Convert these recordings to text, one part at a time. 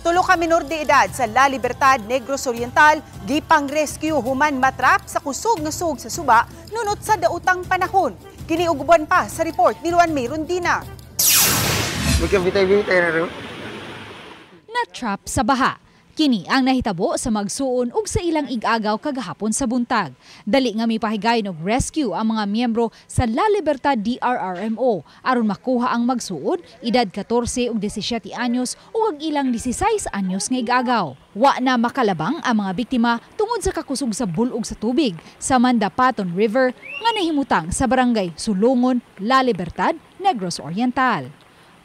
Tulo ka minor de edad sa La Libertad, Negros Oriental, gipang rescue human matrap sa kusog nga sug sa suba nunot sa daotang panahon. Kini ug uban pa sa report ni Luan May Rondina. Magkabitay-bitay na ro. Na-trap sa baha. Kini ang nahitabo sa magsuon ug sa ilang igagaw kagahapon sa buntag. Dali nga mipahigayon og rescue ang mga miyembro sa La Libertad DRRMO aron makuha ang magsuon, edad 14 ug 17 anyos, ug ang ilang 16 anyos nga igagaw. Wa na makalabang ang mga biktima tungod sa kakusog sa bulog sa tubig sa Mandapaton River nga nahimutang sa barangay Sulongon, La Libertad, Negros Oriental.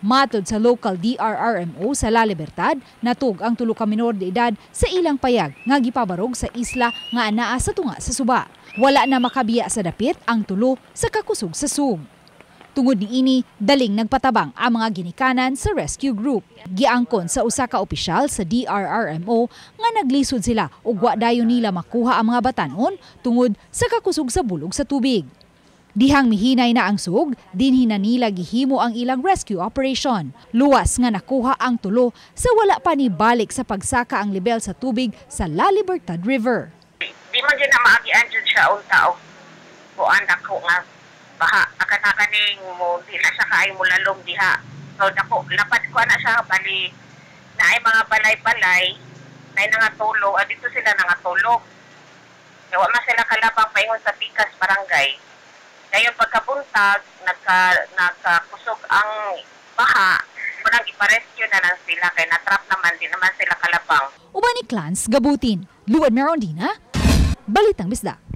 Matod sa local DRRMO sa La Libertad, natug ang tulo ka minor de edad sa ilang payag nga gipabarog sa isla nga anaa sa tunga sa suba. Wala na makabiya sa dapit ang tulo sa kakusog sa sug. Tungod niini, daling nagpatabang ang mga ginikanan sa rescue group. Giangkon sa usa ka opisyal sa DRRMO nga naglisod sila ug wa dayon nila makuha ang mga batanon tungod sa kakusog sa bulog sa tubig. Dihang mihinay na ang sug, dinhi na nila gihimo ang ilang rescue operation. Luwas nga nakuha ang tulo sa wala pa ni balik sa pagsaka ang level sa tubig sa La Libertad River. Di man gyud na maagian jud siya unta og kuan, dako nga baha, akana kaning mo di na siya kaayo mulalom diha. So dako lapad ko na siya, bali naay mga balay-balay, naay nangatulog, ah, dito sila nangatulog. Kaya wa man sila kalabang paingon sa Pikas barangay. Ngayon pagkabuntag, nagkakusog ang baha, munang ipa-rescue na lang sila kay natrap naman, di naman sila kalabang. Uban ni Clans Gabutin, Luan Merondina, Balitang Bisdak.